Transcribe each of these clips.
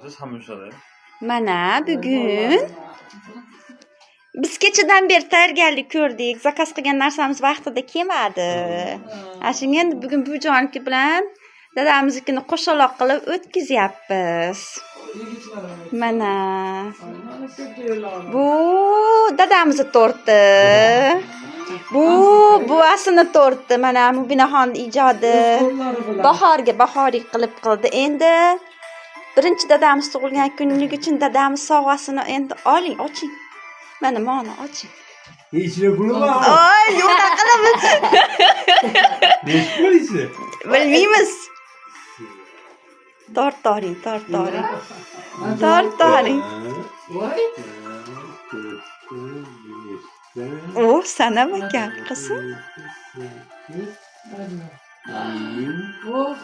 Hamma. Mana bugun biz kechadan beri tayyorgarlik ko'rdik. Zakaz qilgan narsamiz vaqtida kelmadi. Ana shunga endi bugun buvijoniki bilan dadamiznikini qo'shaloq qilib o'tkazyapmiz. Mana bu dadamizni torti. Bu buvasini torti. Mana Mubinaxon ijodi. Bahorga bahoriy qilib qildi. Endi birinchi dadamiz tug'ilgan kunligi uchun dadamiz sovg'asini endi oling, oching. Mana moni oching. İçine pulu var. Oy, nima qilamiz? Ne pul içi? Bilmaymiz. Tortoring, tortoring. Tortoring. Voy. O, sanam ekan, qizim. Oh,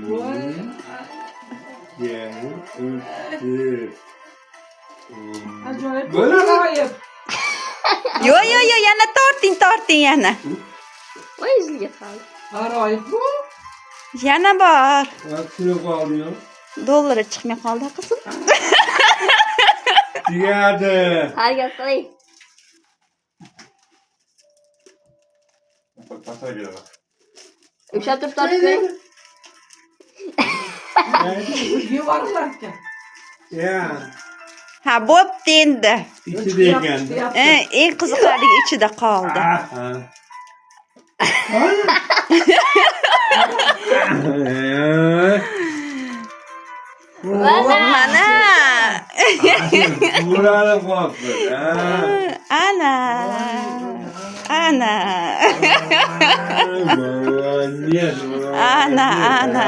voy. Ajoyib. Böyle mi? Ajoyib. Yo'q, yo'q, yo'q, yana torting, torting yana. Voy, uzilib qoldi. Ajoyib bu. Yana bor. Bak kilo kalıyor. Dollari chiqmay qoldi, qizim. Tugadi. Harakat qiling. Pasar bak. Ushlab turib tortib ko'ring. Yuvarlar ekan. Ya. Ha, bo'pti endi. İçi de ekan. Eng qiziqarli ichida qoldi. Aha. Mana. Buranı qolibdi. Ana. Ana. Ana, ana.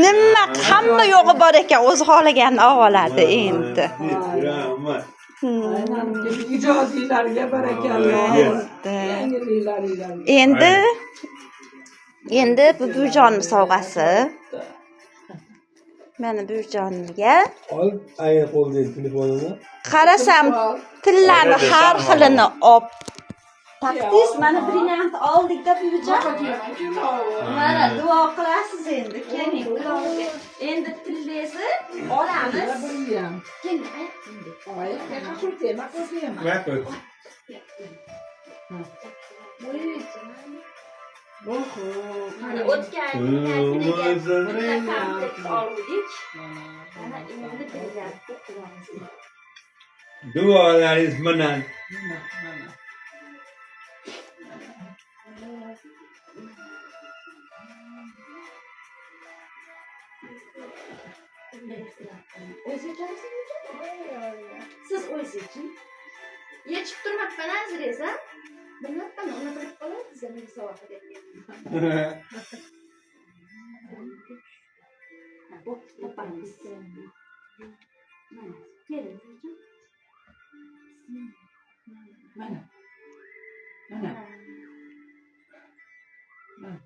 Nima hamma yo'g'i bor ekan, o'zi xohlaganini olib oladi endi. Rahmat. Ijodiylarga barakalla. Endi. Yangiliklar. Endi bu buvijonim sovg'asi. Mana buvijonimga. Ol, ay qo'lda telefonini. Qarasam tillarni har xilini olib taqdingiz. Mana brilliant oldikda, buvijon. Mana duo qilasiz endi. Keling, endi tillangizni olamiz. Brilliant. Keling, endi. Oy, qo'rqayman, qo'rqayman. Bak bak. Oho. Mana o'tgan kuniga bitta komplekt oldik. Mana endi brilliantni qilamiz. Duolaringiz bilan. Mana, mana. O'zi yechasiz? Siz o'zingiz yeching. Yechib turmabman Azriz, a? Bilmabman, uni bilib qoladi, menga sovg'a bergan. Ha, bo'pti, topamiz. Mana, keling, buvijon. Mana. Mana. Mana.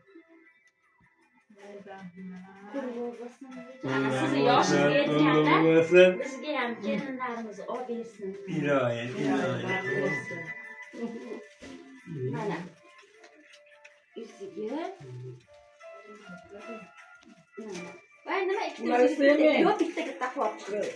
Qurbon bo'lsin. Ana sizni yoshingizga yetganda Bo'lsin. bizga ham kelinlarimiz olib bersin. Iloyim, iloyim. Mana. Yuziga. Mana. Voy, nima ikkita Ular yuziga bitta- sevmang. Yo'q, bittaga taqib olib chiqdi.